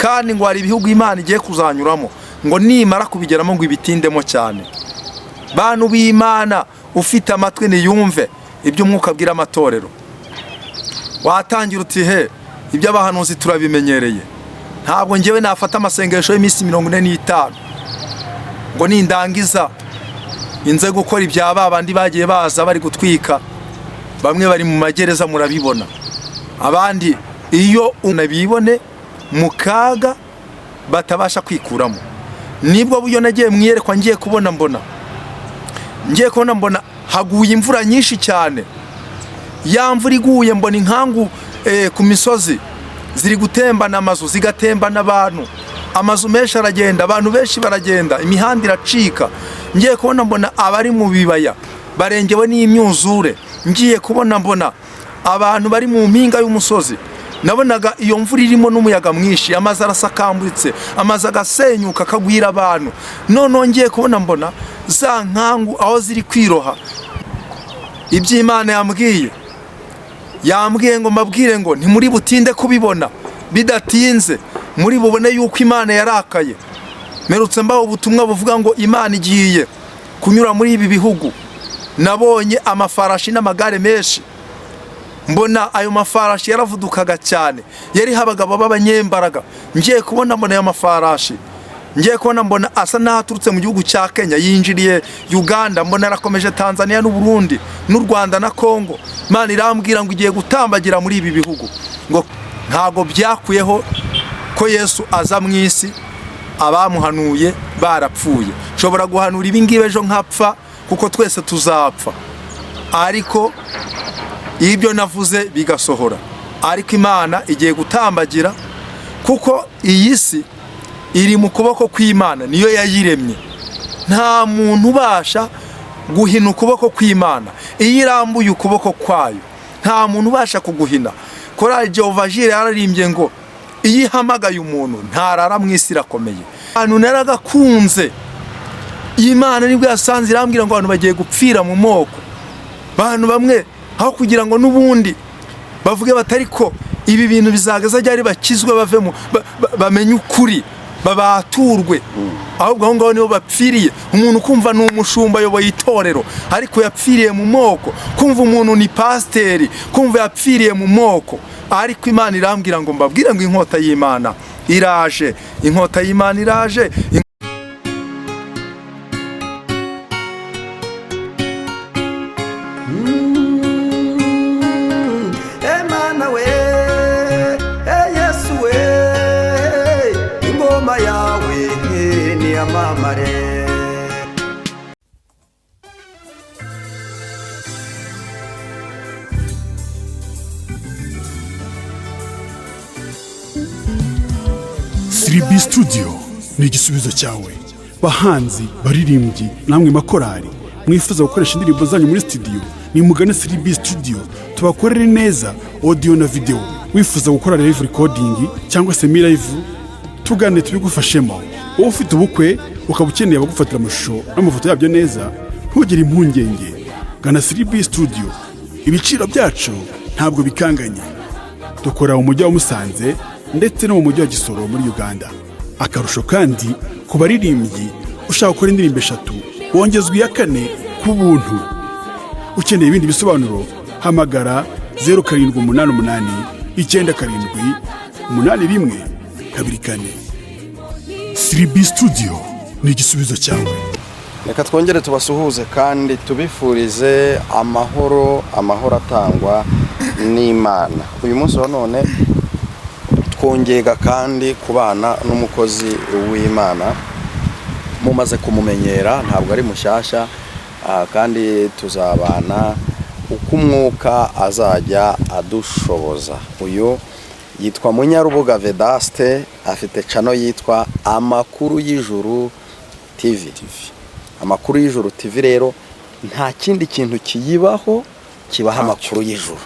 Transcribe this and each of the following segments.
Kandi ngo hari ibihugu Imana igiye kuzanyuramo, ngo nimara kubigeramo ngo ibitindemo cyane. Bantu b'Imana, ufite amatwi niyumve ibyo Umwuka abwira amatorero. Watangira uti: "He, ibyo abahanuzi turabimenyereye. Ntabwo ngewe nafata amasengesho y'iminsi 45 ngo nindangiza inze gukora ibya ba bandi bagiye baza bari gutwika." Bamwe bari mu magereza, murabibona. Abandi iyo unabibone mu kaga batabasha kwikuramo. Nibwo buryo nagiye mwiyerekwa, ngiye kubona mbona, ngiye kubona mbona haguye imvura nyinshi cyane. Ya mvura iguye, mbona inkangu ku misozi ziri gutembana amazu, zigatembana abantu. Amazu menshi aragenda, abantu benshi baragenda, imihanda iracika. Ngiye kubona mbona abari mu bibaya barengewe n'imyuzure. Ngiye kubona mbona abantu bari mu mpinga y'umusozi. Nabonaga iyo mvura irimo n'umuyaga mwinshi, amazu arasakamburitse, amazu agasenyuka, akagwira abantu. Noneho ngiye kubona mbona za nkangu aho ziri kwiroha. Iby'Imana yambwiye ngo mbabwire ngo ntimuri butinde kubibona. Bidatinze muri bubone yuko Imana yarakaye. Mperutse mbaho ubutumwa buvuga ngo Imana igiye kunyura muri ibi bihugu. Nabonye amafarashi n'amagare menshi. Mbona ayo mafarashi yaravudukaga cyane, yariho abagabo b'abanyembaraga. Ngiye kubona mbona ayo mafarashi, ngiye kubona mbona asa n'aho aturutse mu gihugu cya Kenya, yinjiriye Uganda, mbona arakomeje Tanzania n'Uburundi n'u Rwanda na Kongo. Imana irambwira ngo igiye gutambagira muri ibi bihugu. Ngo ntabwo byakuyeho ko Yesu aza mu isi abamuhanuye barapfuye. Nshobora guhanura ibi ngibi ejo nkapfa, kuko twese tuzapfa, ariko ibyo navuze bigasohora. Ariko Imana igiye gutambagira, kuko iyi si iri mu kuboko kw'Imana, niyo yayiremye. Nta muntu ubasha guhina ukuboko kw'Imana. Iyo irambuye ukuboko kwayo, nta muntu ubasha kuguhina. Korali Jehovah Jireh yararimbye ngo iyo ihamagaye umuntu ntarara mu isi, irakomeye. Ahantu naragakunze, Imana nibwo yasanze irambwira ngo abantu bagiye gupfira mu moko. Abantu bamwe, aho kugira ngo n'ubundi bavuge batari ko ibi bintu bizagaza ryari, bakizwe, bavemo, bamenye ukuri, babaturwe, ahubwo aho ngaho niho bapfiriye. Umuntu kumva ni umushumba, ayoboye itorero, ariko yapfiriye mu moko. Kumva umuntu ni pasiteri, kumva yapfiriye mu moko. Ariko Imana irambwira ngo mbabwire ngo inkota y'Imana iraje, inkota y'Imana iraje. Emana we, e Yesu we, ingoma yawe niyamamare. Siribi Studio ni igisubizo cyawe. Bahanzi, baririmbyi, namwe makorari mwifuza gukoresha indirimbo zanyu muri studio, nimugane Siribi Studio tubakorere neza audio na video. Wifuza gukora live recording cyangwa se mi live, tugane tubigufashemo. Wowe ufite ubukwe ukaba ukeneye abagufatira amashusho n'amafoto yabyo neza, ntugire impungenge, gana Siribi Studio. Ibiciro byacu ntabwo bikanganye. Dukora mu mujyi wa Musanze ndetse no mu mujyi wa Gisoro muri Uganda. Akarusho kandi, ku baririmbyi ushaka gukora indirimbo eshatu wongezwa iya kane ku buntu. Ukeneye ibindi bisobanuro, hamagara 0788978124. Siribi Studio ni igisubizo cyawe. Reka twongere tubasuhuze kandi tubifurize amahoro, amahoro atangwa n'Imana. Uyu munsi wa none twongega kandi kubana n'umukozi w'Imana mumaze kumumenyera, ntabwo ari mushyashya, kandi tuzabana uko Umwuka azajya adushoboza. Uyu yitwa Munyarubuga Vedaste, afite channel yitwa Amakuru y'Ijuru TV. Amakuru y'Ijuru TV rero nta kindi kintu kiyibaho, kibaho amakuru y'ijuru.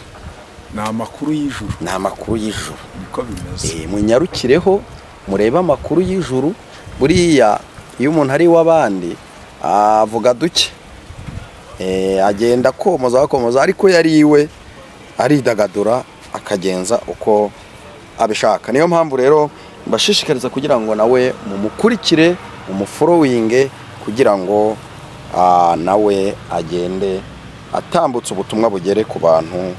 Ni amakuru y'ijuru. Ni amakuru y'ijuru. Niko bimeze. Munyarukireho murebe Amakuru y'Ijuru. Buriya iyo umuntu ari iw'abandi avuga duke, agenda akomoza akomoza, ariko yari iwe aridagadura, akagenza uko abishaka. Niyo mpamvu rero Mbashishikariza kugira ngo nawe mumukurikire, mumufollowinge, kugira ngo nawe agende atambutse ubutumwa bugere ku bantu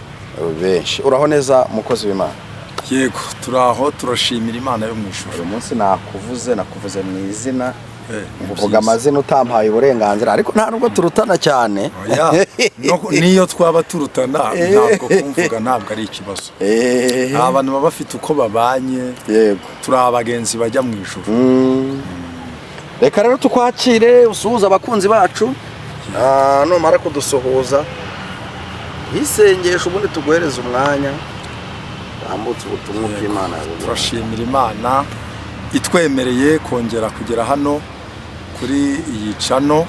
benshi. Uraho neza, mukozi w'Imana? Yego, turaho, turashimira Imana yo mu ijuru. Uyu munsi nakuvuze mu izina, Ni uvuga byiza. amazina utampaye uburenganzira, ariko nta nubwo turutana cyane. Oya, niyo twaba turutana, ntabwo kumvuga ntabwo ari ikibazo. Abantu baba bafite uko babanye. Turi abagenzi bajya mu ijuru. Reka rero tukwakire, usuhuze abakunzi bacu. Numara kudusuhuza isengesho, ubundi tuguhereze umwanya wambutse ubutumwa bw'Imana yaguhaye. Turashimira Imana itwemereye kongera kugera hano kuri iyi channel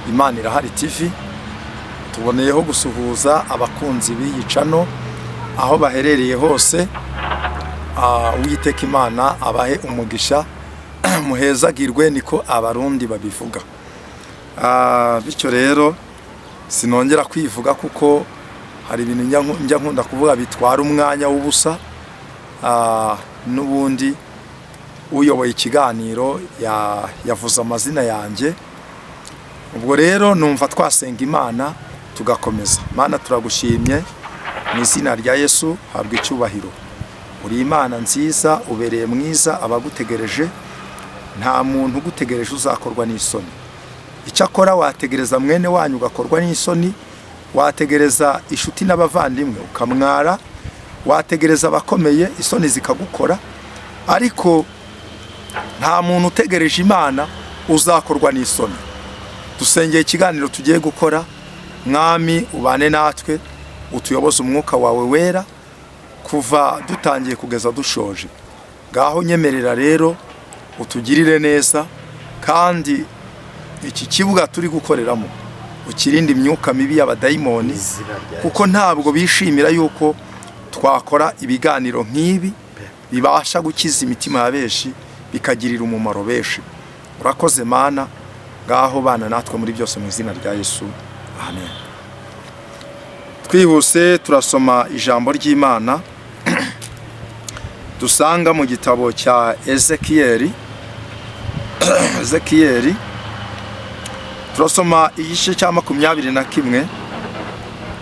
Imana Irahari TV. Tuboneyeho gusuhuza abakunzi b'iyi channel aho baherereye hose. Uwiteka Imana abahe umugisha, muhezagirwe, niko Abarundi babivuga. Bityo rero sinongera kwivuga kuko hari ibintu njya nkunda kuvuga bitwara umwanya w'ubusa. N'ubundi uyoboye ikiganiro yavuze amazina yanjye. Ubwo rero numva twasenga Imana tugakomeza. Mana, turagushimye mu izina rya Yesu, habwa icyubahiro. Uri Imana nziza, ubereye mwiza abagutegereje. Nta muntu ugutegereje uzakorwa n'isoni. Icyakora wategereza mwene wanyu ugakorwa n'isoni, wategereza inshuti n'abavandimwe ukamwara, wategereza abakomeye isoni zikagukora, ariko nta muntu utegereje Imana uzakorwa n'isoni. Dusengeye ikiganiro tugiye gukora. Mwami, ubane natwe, utuyoboze umwuka wawe wera kuva dutangiye kugeza dushoje. Ngaho nyemerera rero utugirire neza, kandi iki kibuga turi gukoreramo ukirinde imyuka mibi y'abadayimoni, Izina rya kuko ntabwo bishimira yuko twakora ibiganiro nk'ibi bibasha gukiza imitima ya benshi, bikagirira umumaro benshi. Urakoze Mana, ngaho bana natwe muri byose, mu izina rya Yesu, amen. Twihuse turasoma ijambo ry'Imana dusanga mu gitabo cya Ezekiyeli. Ezekiyeli, turasoma igice cya 21,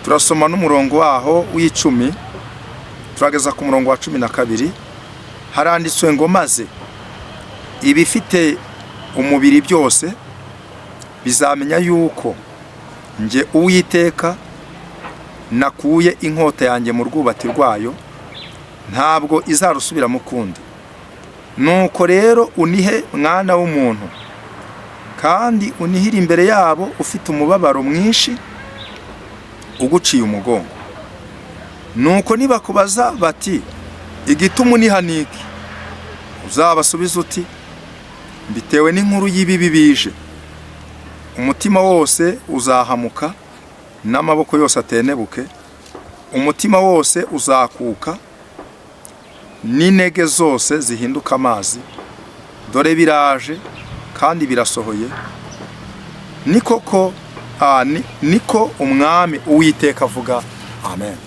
turasoma n'umurongo waho w'10, turageza ku murongo wa 12. Haranditswe ngo: "Maze ibifite umubiri byose bizamenya yuko njye Uwiteka nakuye inkota yanjye mu rwubati rwayo, ntabwo izarusubiramo ukundi. Nuko rero unihe, mwana w'umuntu, kandi unihire imbere yabo ufite umubabaro mwinshi uguciye umugongo. Nuko nibakubaza bati: 'Igituma uniha ni iki?' uzabasubize uti: 'Mbitewe n'inkuru y'ibibi bije.' Umutima wose uzahamuka n'amaboko yose atenebuke, umutima wose uzakuka n'intege zose zihinduka amazi. Dore biraje kandi birasohoye, ni koko, niko Umwami Uwiteka avuga." Amen.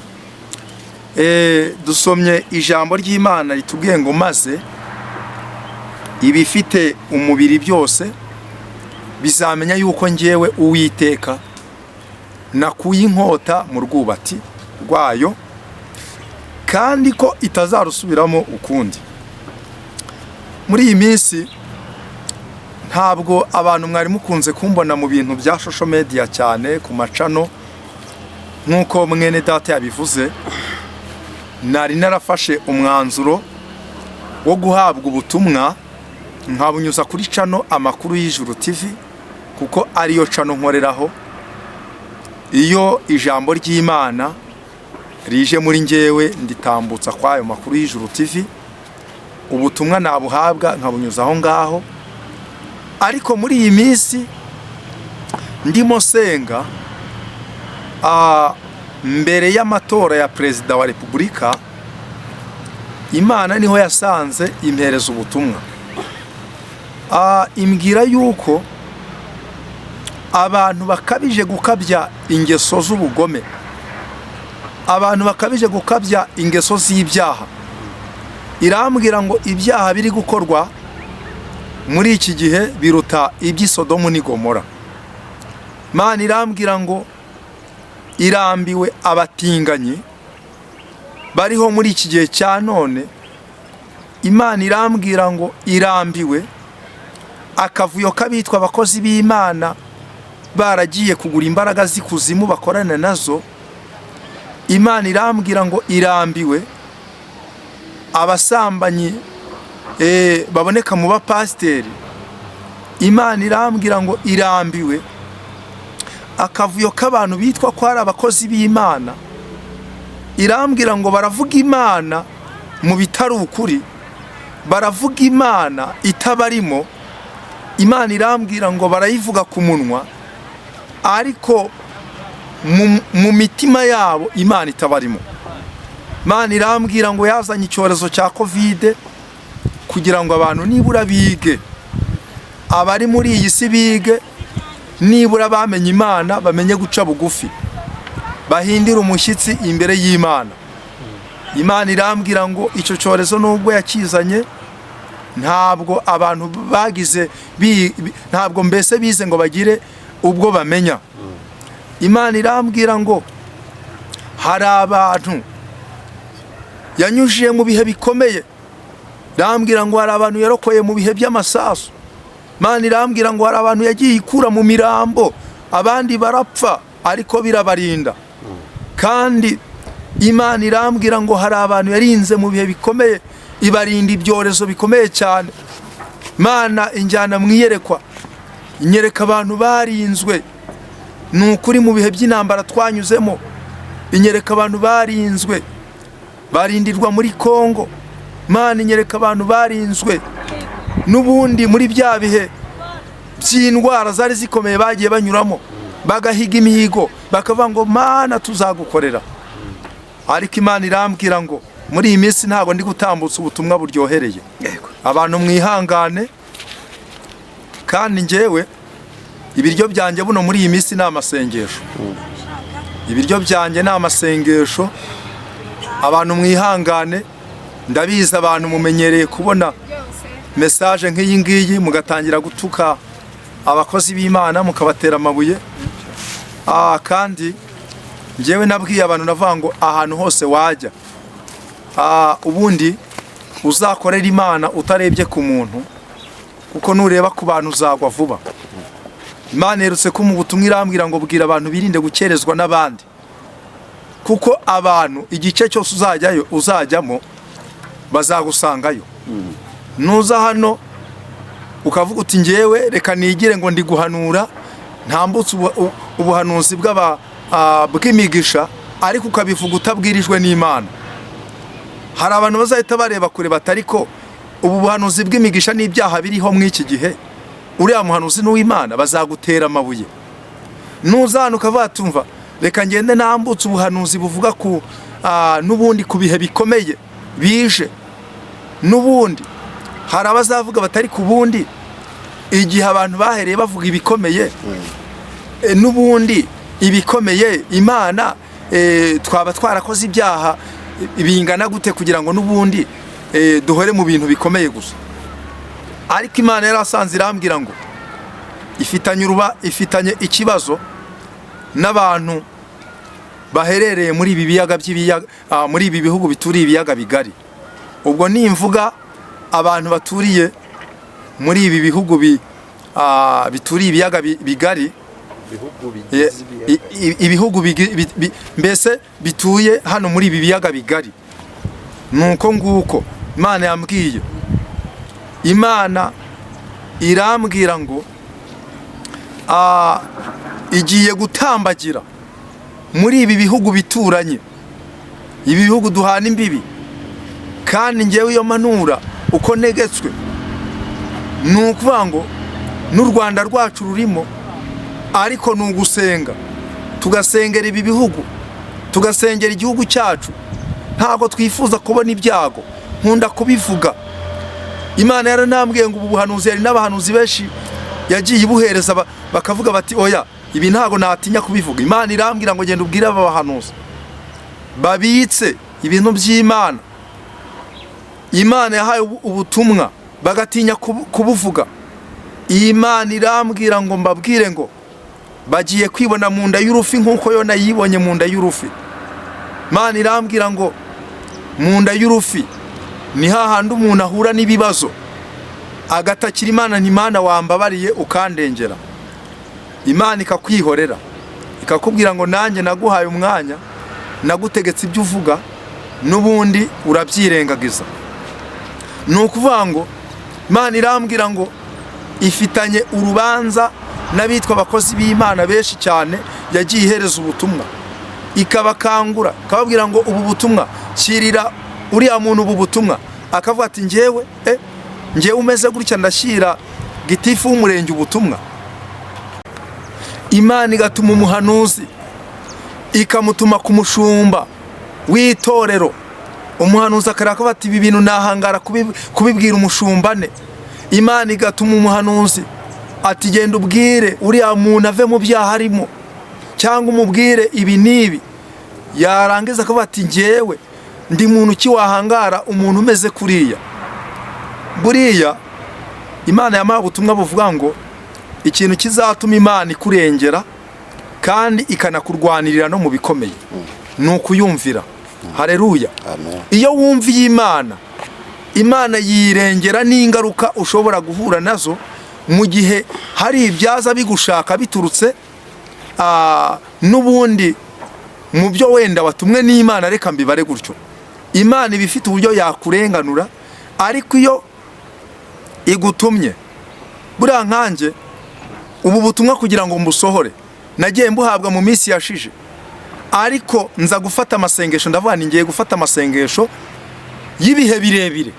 Dusomye ijambo ry'Imana ritubwiye ngo: "Maze ibifite umubiri byose bizamenya yuko ngewe Uwiteka nakuye inkota mu rwubati rwayo, kandi ko itazarusubiramo ukundi." Muri iyi minsi ntabwo abantu mwari mukunze kumbona mu bintu bya social media cyane ku ma channel. Nk'uko mwene data yabivuze, nari narafashe umwanzuro wo guhabwa ubutumwa nkabunyuza kuri channel Amakuru y'Ijuru TV, kuko ariyo channel nkoreraho. Iyo ijambo ry'Imana rije muri njyewe, nditambutsa kwayo Makuru y'Ijuru TV. Ubutumwa nabuhabwa nkabunyuza aho ngaho. Ariko muri iyi minsi ndimo senga, mbere y'amatora ya perezida wa repubulika, Imana niho yasanze impereza ubutumwa. Imbwira yuko abantu bakabije gukabya ingeso z'ubugome, abantu bakabije gukabya ingeso z'ibyaha. Irambwira ngo ibyaha biri gukorwa muri iki gihe biruta iby'i Sodomu n'i Gomora. Imana irambwira ngo irambiwe abatinganyi bariho muri iki gihe cya none. Imana irambwira ngo irambiwe akavuyo k'abitwa abakozi b'Imana baragiye kugura imbaraga z'ikuzimu bakorana nazo. Imana irambwira ngo irambiwe abasambanyi baboneka mu bapasiteri. Imana irambwira ngo irambiwe akavuyo k'abantu bitwa ko ari abakozi b'Imana. Irambwira ngo baravuga Imana mu bitari ukuri, baravuga Imana itabarimo. Imana irambwira ngo barayivuga ku munwa, ariko mu mitima yabo Imana itabarimo. Imana irambwira ngo yazanye icyorezo cya Covid kugira ngo abantu nibura bige, abari muri iyi si bige, nibura bamenye Imana, bamenye guca bugufi, bahindire umushyitsi imbere y'Imana. Imana irambwira ngo icyo cyorezo nubwo yakizanye, ntabwo abantu bagize ntabwo mbese bize ngo bagire ubwo bamenya. Imana irambwira ngo hari abantu yanyujije mu bihe bikomeye. Irambwira ngo hari abantu yarokoye mu bihe by'amasasu. Imana irambwira ngo hari abantu yagiye ikura mu mirambo, abandi barapfa ariko birabarinda. Kandi Imana irambwira ngo hari abantu yarinze mu bihe bikomeye, ibarinda ibyorezo bikomeye cyane. Imana injyana mu iyerekwa, inyereka abantu barinzwe. Ni ukuri mu bihe by'intambara twanyuzemo, inyereka abantu barinzwe, barindirwa muri Kongo. Imana inyereka abantu barinzwe n'ubundi muri bya bihe by'indwara zari zikomeye bagiye banyuramo, bagahiga imihigo, bakavuga ngo Mana tuzagukorera. Ariko Imana irambwira ngo muri iyi minsi ntabwo ndi gutambutsa ubutumwa buryohereye. Abantu mwihangane, kandi njyewe ibiryo byanjye buno muri iyi minsi ni amasengesho. Ibiryo byanjye ni amasengesho. Abantu mwihangane, ndabizi abantu mumenyereye kubona message nk'iyi ngiyi mugatangira gutuka abakozi b'Imana, mukabatera amabuye. Kandi njyewe nabwiye abantu, navuga ngo ahantu hose wajya, ubundi uzakorera Imana utarebye ku muntu, kuko nureba ku bantu uzagwa vuba. Imana iherutse ko mu butumwa irambwira ngo bwira abantu birinde gukerezwa n'abandi, kuko abantu igice cyose uzajyayo uzajyamo bazagusangayo. Nuza hano ukavuga uti njyewe reka nigire ngo ndi guhanura, ntambutse ubuhanuzi bw'imigisha, ariko ukabivuga utabwirijwe n'Imana, hari abantu bazahita bareba kure batari ko ubu buhanuzi bw'imigisha n'ibyaha biriho muri iki gihe, uriya muhanuzi n'uw'Imana, bazagutera amabuye. Nuza hano ukavuga tumva reka ngende nambutse ubuhanuzi buvuga ku n'ubundi ku bihe bikomeye bije, n'ubundi hari abazavuga batari ku bundi igihe abantu bahereye bavuga ibikomeye, n'ubundi ibikomeye Imana twaba twarakoze ibyaha bingana gute kugira ngo n'ubundi duhore mu bintu bikomeye gusa. Ariko Imana yarasanze irambwira ngo ifitanye ikibazo n'abantu baherereye muri ibi biyaga by'ibiyaga, muri ibi bihugu bituriye ibiyaga bigari. Ubwo nimvuga abantu baturiye muri ibi bihugu bituriye ibiyaga bigari, ibihugu mbese bituye hano muri ibi biyaga bigari, nuko nguko Imana yambwiye. Imana irambwira ngo igiye gutambagira muri ibi bihugu bituranye, ibi bihugu duhana imbibi. Kandi njyewe iyo manura uko negetswe ni ukuvuga ngo n'u Rwanda rwacu rurimo, ariko ni ugusenga, tugasengera ibi bihugu, tugasengera igihugu cyacu. Ntabwo twifuza kubona ibyago, nkunda kubivuga. Imana yaranambwiye ngo ubu buhanuzi, hari n'abahanuzi benshi yagiye ibuhereza bakavuga bati oya ibi ntabwo natinya kubivuga. Imana irambwira ngo genda ubwire aba bahanuzi babitse ibintu by'Imana. Imana yahaye ubutumwa bagatinya kubuvuga. Imana irambwira ngo mbabwire ngo bagiye kwibona mu nda y'urufi nk'uko Yona yibonye mu nda y'urufi. Imana irambwira ngo mu nda y'urufi ni hahandi umuntu ahura n'ibibazo agatakira Imana, nti Imana wambabariye ukandengera. Imana ikakwihorera ikakubwira ngo nanjye naguhaye umwanya, nagutegetse ibyo uvuga, n'ubundi urabyirengagiza. Ni ukuvuga ngo Imana irambwira ngo ifitanye urubanza n'abitwa abakozi b'Imana benshi cyane yagiye ihereza ubutumwa, ikabakangura ikababwira ngo ubu butumwa shyirira uriya muntu ubu butumwa, akavuga ati njyewe njyewe umeze gutya ndashyira gitifu w'umurenge ubutumwa. Imana igatuma umuhanuzi ikamutuma ku mushumba w'itorero, umuhanuzi akareba ati ibi bintu nahangara kubibwira umushumba ne. Imana igatuma umuhanuzi ati genda ubwire uriya muntu ave mu byaha arimo, cyangwa umubwire ibi n'ibi. Yarangiza akavuga ati njyewe ndi muntu ki wahangara umuntu umeze kuriya? Buriya Imana yampaye ubutumwa buvuga ngo ikintu kizatuma Imana ikurengera kandi ikanakurwanirira no mu bikomeye ni ukuyumvira. Haleluya. Amen. Iyo wumviye Imana, Imana yirengera n'ingaruka ushobora guhura nazo mu gihe hari ibyaza bigushaka biturutse n'ubundi mu byo wenda watumwe n'Imana. Reka mbibare gutyo, Imana iba ifite uburyo yakurenganura, ariko iyo igutumye, buriya nkanjye ubu butumwa kugira ngo mbusohore nagiye mbuhabwa mu minsi yashije, ariko nza gufata amasengesho, ndavuga nti ngiye gufata amasengesho y'ibihe birebire.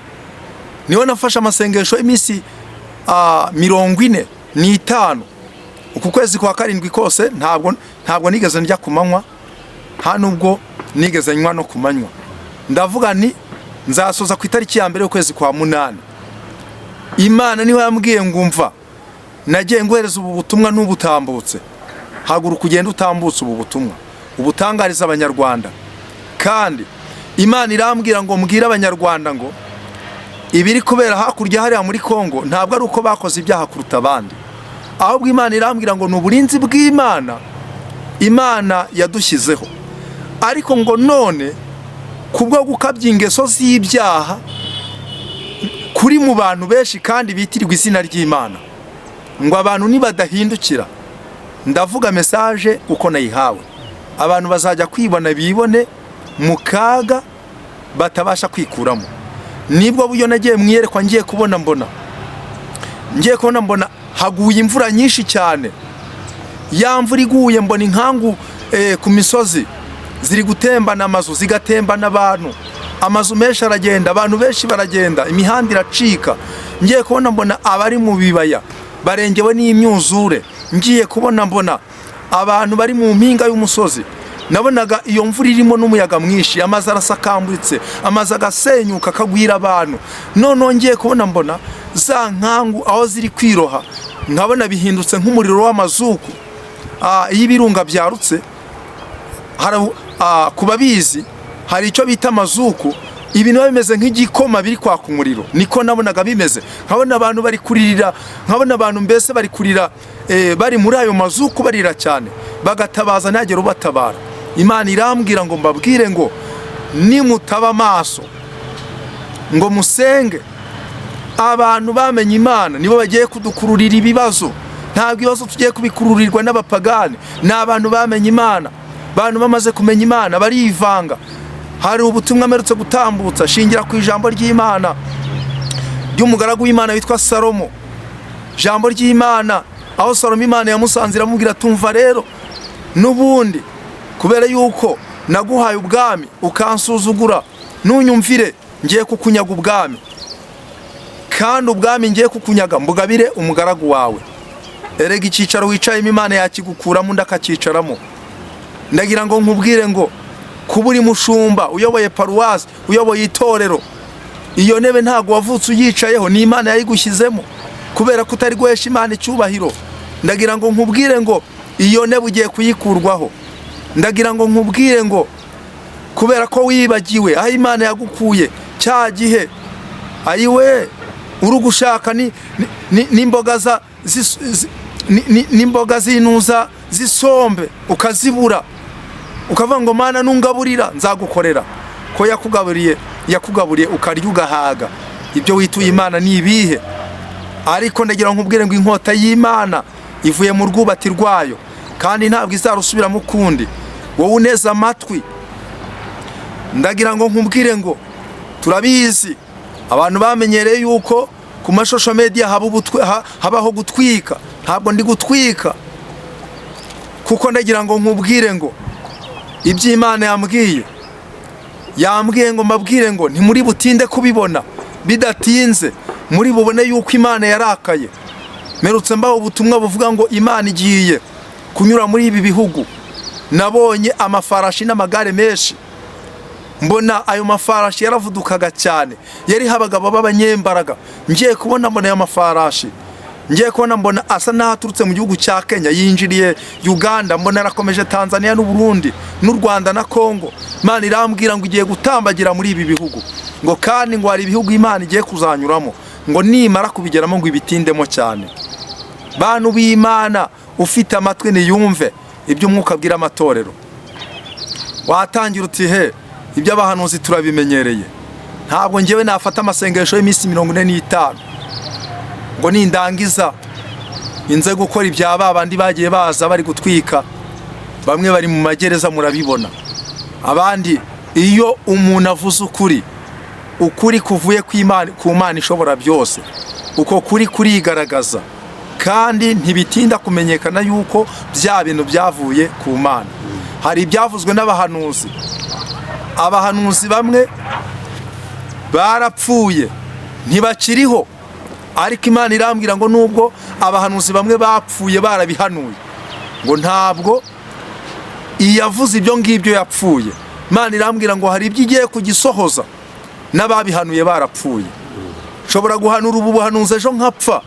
Niho nafashe amasengesho y'iminsi 45. Uku kwezi kwa karindwi kose ntabwo nigeze njya ku manywa, nta nubwo nigeze nywa no ku manywa. Ndavuga nti nzasoza ku itariki ya 1 y'ukwezi kwa 8. Imana niho yambwiye ngo umva, nagiye nguhereza ubu butumwa n'ubutambutse, haguruka ugende utambutse ubu butumwa ubutangariza Abanyarwanda. Kandi Imana irambwira ngo mbwire Abanyarwanda ngo ibiri kubera hakurya hariya muri Kongo ntabwo ari uko bakoze ibyaha kuruta abandi, ahubwo Imana irambwira ngo ni uburinzi bw'Imana Imana yadushyizeho. Ariko ngo none kubwo gukabya ingeso z'ibyaha kuri mu bantu benshi kandi bitirirwa izina ry'Imana, ngo abantu nibadahindukira, ndavuga message uko nayihawe, abantu bazajya kwibona bibone mu kaga batabasha kwikuramo. Nibwo buryo nagiye mwiyerekwa, ngiye kubona mbona haguye imvura nyinshi cyane. Ya mvura iguye mbona inkangu ku misozi ziri gutembana amazu, zigatembana abantu, amazu menshi aragenda, abantu benshi baragenda, imihanda iracika. Ngiye kubona mbona abari mu bibaya barengewe n'imyuzure. Ngiye kubona mbona abantu bari mu mpinga y'umusozi. Nabonaga iyo mvura irimo n'umuyaga mwinshi, amazi arasakambutse, amazi agasenyuka akagwira abantu. None ngiye kubona mbona za nkangu aho ziri kwiroha, nkabona bihindutse nk'umuriro w'amazuku. Iyo ibirunga byarutse, ku babizi hari icyo bita amazuku, ibintu bimeze nk'igikoma biri kwaka umuriro, niko nabonaga bimeze. Nkabona abantu bari kuririra, nkabona abantu mbese bari kurira, bari muri ayo mazuku barira cyane, bagatabaza ntagere ubatabara. Imana irambwira ngo mbabwire ngo nimutaba amaso ngo musenge, abantu bamenye Imana nibo bagiye kudukururira ibibazo. Ntabwo ibibazo tugiye kubikururirwa n'abapagani, ni abantu bamenye Imana. Abantu bamaze kumenya Imana barivanga. Hari ubutumwa mperutse gutambutsa shingira ku ijambo ry'Imana ry'umugaragu w'Imana witwa Salomo. Ijambo ry'Imana aho Salomo Imana yamusanze iramubwira tumva rero n'ubundi kubera yuko naguhaye ubwami ukansuzugura, nunyumvire ngiye kukunyaga ubwami, kandi ubwami ngiye kukunyaga mbugabire umugaragu wawe. Erega icyicaro wicayemo Imana yakigukuramo undi akacyicaramo. Ndagira ngo nkubwire ngo kuba uri mushumba uyoboye paruwasi, uyoboye itorero, iyo ntebe ntago wavutse uyicayeho, ni Imana yayigushyizemo kubera ko utari guhesha Imana icyubahiro. Ndagira ngo nkubwire ngo iyo ntebe ugiye kuyikurwaho. Ndagira ngo nkubwire ngo kubera ko wibagiwe aho Imana yagukuye cya gihe Ayiwe, uri gushaka n'imboga za zis- zi- n'imboga z'inuza z'isombe ukazibura, ukavuga ngo: "Mana, nungaburira nzagukorera." Ko yakugaburiye, yakugaburiye ukarya ugahaga, ibyo wituye Imana ni ibihe? Ariko ndagira ngo nkubwire ngo inkota y'Imana ivuye mu rwubati rwayo, kandi ntabwo izarusubiramo ukundi. Wowe uneze amatwi, ndagira ngo nkubwire ngo turabizi, abantu bamenyereye yuko ku ma social media habaho gutwika. Ntabwo ndi gutwika, kuko ndagira ngo nkubwire ngo iby'Imana yambwiye, yambwiye ngo mbabwire ngo ntimuri butinde kubibona. Bidatinze muri bubone yuko Imana yarakaye. Mperutse mbaho ubutumwa buvuga ngo Imana igiye kunyura muri ibi bihugu. Nabonye amafarashi n'amagare menshi, mbona ayo mafarashi yaravudukaga cyane, yariho abagabo b'abanyembaraga. Ngiye kubona mbona ayo mafarashi, ngiye kubona mbona asa n'aho aturutse mu gihugu cya Kenya, yinjiriye Uganda, mbona arakomeje Tanzania n'u Burundi n'u Rwanda na Congo. Imana irambwira ngo igiye gutambagira muri ibi bihugu, ngo kandi ngo hari ibihugu Imana igiye kuzanyuramo, ngo nimara kubigeramo ngo ibitindemo cyane. Bantu b'Imana, ufite amatwi niyumve ibyo Umwuka abwira amatorero. Watangira uti: "He, iby'abahanuzi turabimenyereye." Ntabwo ngewe nafata amasengesho y'iminsi 45 ngo nindangiza inze gukora ibya ba bandi bagiye baza bari gutwika. Bamwe bari mu magereza, murabibona. Abandi, iyo umuntu avuze ukuri, ukuri kuvuye ku Imana, ku Mana ishobora byose, uko kuri kurigaragaza, kandi ntibitinda kumenyekana yuko bya bintu byavuye ku Mana. Hari ibyavuzwe n'abahanuzi. Abahanuzi bamwe barapfuye, ntibakiriho, ariko Imana irambwira ngo nubwo abahanuzi bamwe bapfuye barabihanuye, ngo ntabwo iyavuze ibyo ngibyo yapfuye. Imana irambwira ngo hari ibyo igiye kugisohoza n'ababihanuye barapfuye. Nshobora guhanura ubu buhanuzi ejo nkapfa,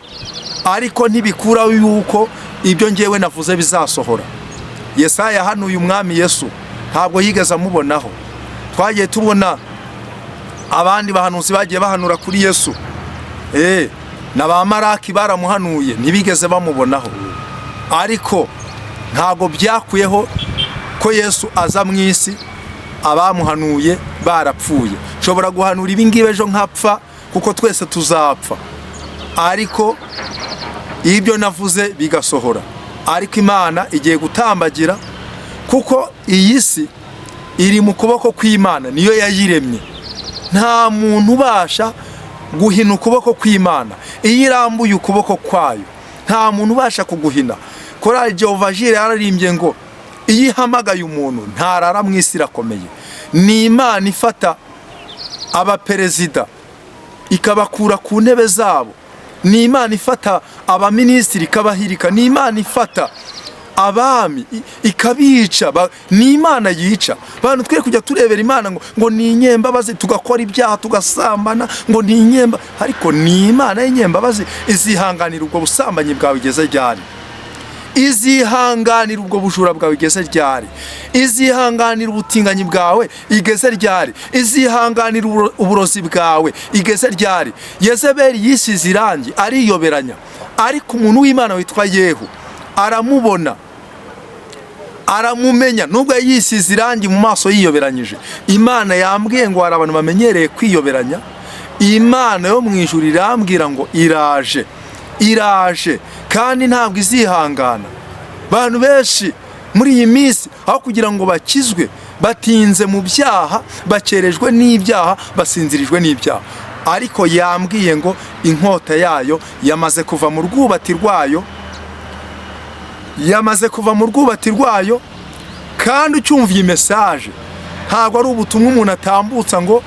ariko ntibikuraho yuko ibyo ngewe navuze bizasohora. Yesaya yahanuye Umwami Yesu, ntabwo yigeze amubonaho. Twagiye tubona abandi bahanuzi bagiye bahanura kuri Yesu, na ba Maraki baramuhanuye, ntibigeze bamubonaho, ariko ntabwo byakuyeho ko Yesu aza mu isi abamuhanuye barapfuye. Nshobora guhanura ibi ngibi ejo nkapfa, kuko twese tuzapfa, ariko ibyo navuze bigasohora. Ariko Imana igiye gutambagira, kuko iyi si iri mu kuboko kw'Imana, niyo yayiremye. Nta muntu ubasha guhina ukuboko kw'Imana. Iyo irambuye ukuboko kwayo, nta muntu ubasha kuguhina. Korali Jehovah Jireh yararimbye ngo iyo ihamagaye umuntu ntarara mu isi, irakomeye. Ni Imana ifata abaperezida ikabakura ku ntebe zabo, ni Imana ifata abaminisitiri ikabahirika, ni Imana ifata abami ikabica. Ni Imana yica bantu. Twe kujya turebera Imana ngo ni inyembabazi, tugakora ibyaha, tugasambana, ngo ni inyemba, ariko ni Imana y'inyembabazi. Izihanganira ubwo busambanyi bwawe igeze ryari? Izihanganira ubwo bujura bwawe igeze ryari? Izihanganira ubutinganyi bwawe igeze ryari? Izihanganira uburozi bwawe igeze ryari? Yezebeli yisize irangi ariyoberanya, ariko umuntu w'Imana witwa Yehu aramubona, aramumenya, nubwo yisize irangi mu maso yiyoberanyije. Imana yambwiye ngo hari abantu bamenyereye kwiyoberanya. Imana yo mu ijuru irambwira ngo iraje, iraje, kandi ntabwo izihangana. Abantu benshi muri iyi minsi, aho kugira ngo bakizwe, batinze mu byaha, bakerejwe n'ibyaha, basinzirijwe n'ibyaha. Ariko yambwiye ngo inkota yayo yamaze kuva mu rwubati rwayo, yamaze kuva mu rwubati rwayo. Kandi ucyumva iyi message, ntabwo ari ubutumwa umuntu atambutsa ngo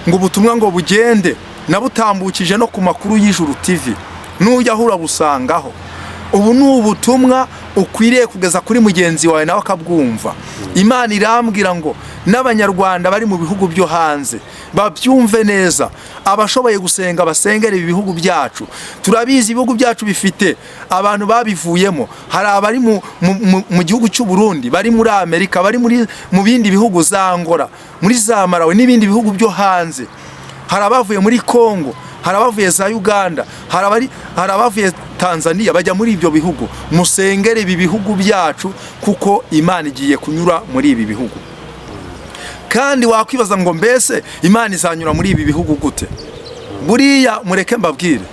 ubutumwa ngo bugende. Nabutambukije no ku Makuru y'Ijuru TV, nujya aho urabusangaho. Ubu ni ubutumwa ukwiriye kugeza kuri mugenzi wawe, nawe akabwumva. Imana irambwira ngo n'Abanyarwanda bari mu bihugu byo hanze babyumve neza. Abashoboye gusenga basengera ibi bihugu byacu. Turabizi, ibihugu byacu bifite abantu babivuyemo. Hari abari mu gihugu cy'u Burundi, bari muri Amerika, bari mu bindi bihugu, za Angola, muri za Malawi n'ibindi bihugu byo hanze. Hari abavuye muri Kongo. hari abavuye za Uganda, hari abavuye Tanzania bajya muri ibyo bihugu. Musengere ibi bihugu byacu kuko Imana igiye kunyura muri ibi bihugu. Kandi wakwibaza ngo mbese Imana izanyura muri ibi bihugu gute? Buriya mureke mbabwire,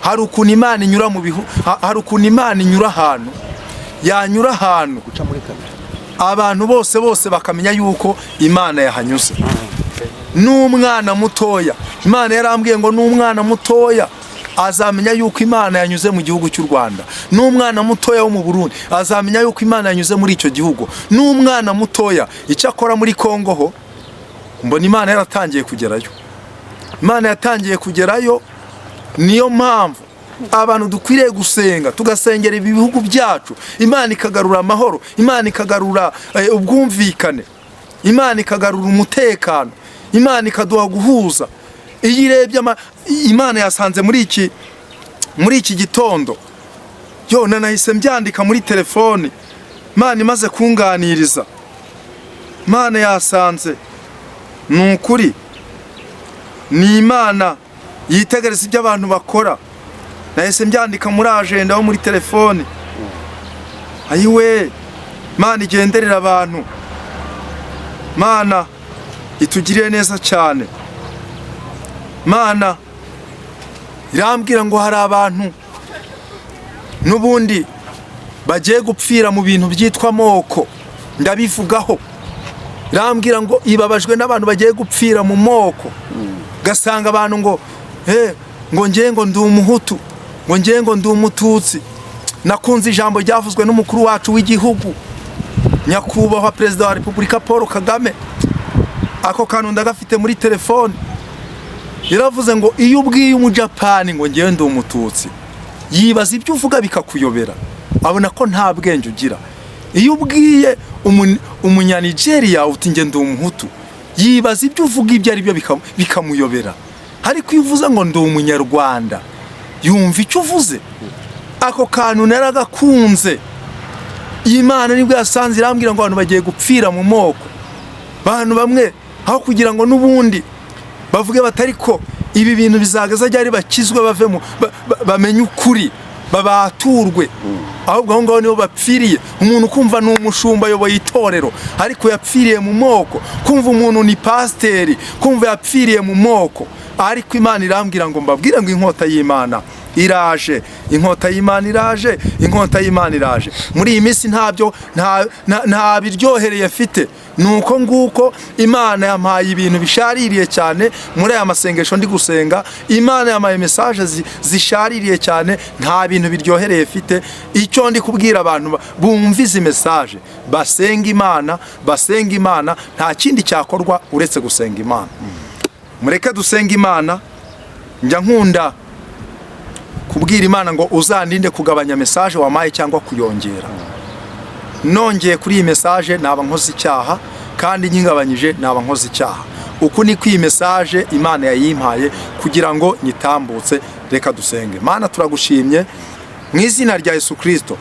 hari ukuntu Imana inyura mu bihugu, hari ukuntu Imana inyura ahantu, yanyura ahantu abantu bose bose bakamenya yuko Imana yahanyuze. N'umwana mutoya, Imana yarambwiye ngo n'umwana mutoya azamenya yuko Imana yanyuze mu gihugu cy'u Rwanda. N'umwana mutoya wo mu Burundi azamenya yuko Imana yanyuze muri icyo gihugu. N'umwana mutoya icyo akora muri Kongo ho mbona Imana yaratangiye kugerayo. Imana yatangiye kugerayo. Niyo mpamvu abantu dukwiriye gusenga, tugasengera ibi bihugu byacu. Imana ikagarura amahoro, Imana ikagarura ubwumvikane, Imana ikagarura umutekano, Imana ikaduha guhuza. Iyo irebye Imana yasanze muri iki gitondo, yo nanahise mbyandika muri telefone. Imana imaze kunganiriza, Imana yasanze ni ukuri, ni Imana yitegereza ibyo abantu bakora. Nahise mbyandika muri agenda yo muri telefone. Ayiwe, Imana igenderera abantu, Imana itugiriye neza cyane. Imana irambwira ngo hari abantu n'ubundi bagiye gupfira mu bintu byitwa moko, ndabivugaho. Irambwira ngo ibabajwe n'abantu bagiye gupfira mu moko. Gasanga abantu ngo ngo ngiye ngo ndi umuhutu, ngo ngiye ngo ndi umututsi. Nakunze ijambo ryavuzwe n'umukuru wacu w'igihugu, nyakubahwa Perezida wa Repubulika Paul Kagame. Ako kantu ndagafite muri telefone. Yaravuze ngo iyo ubwiye umujapani ngo ngiye ndi umututsi, yibaza ibyo uvuga bikakuyobera, abona ko nta bwenge ugira. Iyo ubwiye umunyanigeria uti nge ndi umuhutu, yibaza ibyo uvuga ibyo ari byo bikamuyobera. Ariko iyo uvuze ngo ndi umunyarwanda, yumva icyo uvuze. Ako kantu naragakunze. Imana nibwo yasanze irambwira ngo abantu bagiye gupfira mu moko. Abantu bamwe aho kugira ngo n'ubundi bavuge batari ko ibi bintu bizagaza ryari bakizwe bavemo bamenye ukuri babaturwe, ahubwo aho ngaho nibo bapfiriye. Umuntu kumva ni umushumba ayoboye itorero ariko yapfiriye mu moko, kumva umuntu ni pasiteri kumva yapfiriye mu moko. Ariko Imana irambwira ngo mbabwire ngo inkota y'Imana iraje, inkota y'Imana iraje, inkota y'Imana iraje. Muri iyi minsi ntabyo nta biryohereye mfite. Nuko nguko Imana yampaye ibintu bishaririye cyane muri aya masengesho ndi gusenga. Imana yampaye message zishaririye cyane, nta bintu biryohereye mfite. Icyo ndi kubwira abantu bumva izi message, basenga Imana, basenga Imana, nta kindi cyakorwa uretse gusenga Imana. Mureke dusenga Imana. Njya nkunda kubwira Imana ngo uzandinde kugabanya message wampaye cyangwa kuyongera. Nongeye kuri iyi message naba nkoze icyaha, kandi nkingabanyije naba nkoze icyaha. Uku ni iyi message Imana yayimpaye kugira ngo nyitambutse. Reka dusenge. Mana, turagushimye mu izina rya Yesu Kristo.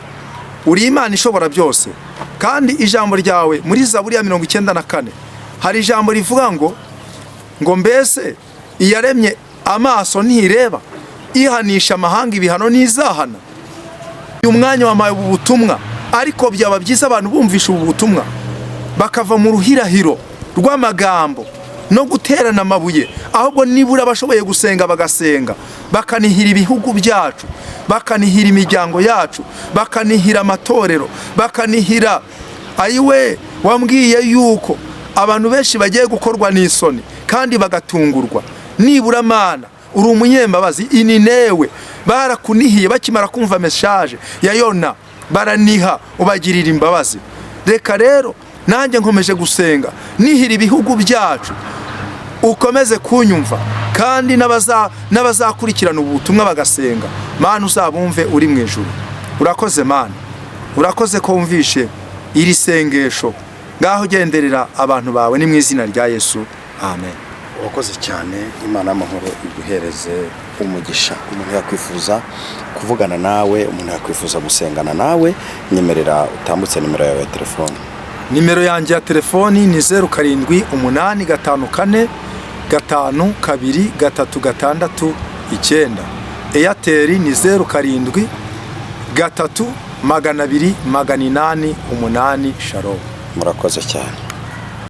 Uri Imana ishobora byose, kandi ijambo ryawe muri Zaburi ya 94 hari ijambo rivuga ngo mbese iyaremye amaso ntireba, ihanisha amahanga ibihano n'izahana. Uyu mwanya wampaye ubu butumwa, ariko byaba byiza abantu bumvisha ubu butumwa bakava mu ruhirahiro rw'amagambo no guterana amabuye, ahubwo nibura bashoboye gusenga bagasenga, bakanihira ibihugu byacu, bakanihira imiryango yacu, bakanihira amatorero, bakanihira. Ayiwe, wambwiye yuko abantu benshi bagiye gukorwa n'isoni kandi bagatungurwa. Nibura Mana uri umunyembabazi, Ininewe barakunihiye bakimara kumva message ya Yona, baraniha ubagirira imbabazi. Reka rero nanjye nkomeje gusenga nihira ibihugu byacu, ukomeze kunyumva, kandi n'abazakurikirana ubu butumwa bagasenga. Mana uzabumve uri mu ijuru. Urakoze Mana, urakoze ko wumvishe iri sengesho. Ngaho ugenderera abantu bawe, ni mu izina rya Yesu, amen. Urakoze cyane. Imana y'amahoro iguhereze umugisha. Umuntu yakwifuza kuvugana nawe, umuntu yakwifuza gusengana nawe, nyemerera utambutse nimero yawe ya telefone. Nimero yanjye ya telefoni ni 0 7 8 5 4 5 2 3 6 9. Airtel ni 07 3 200 808. Shalom. Murakoze cyane.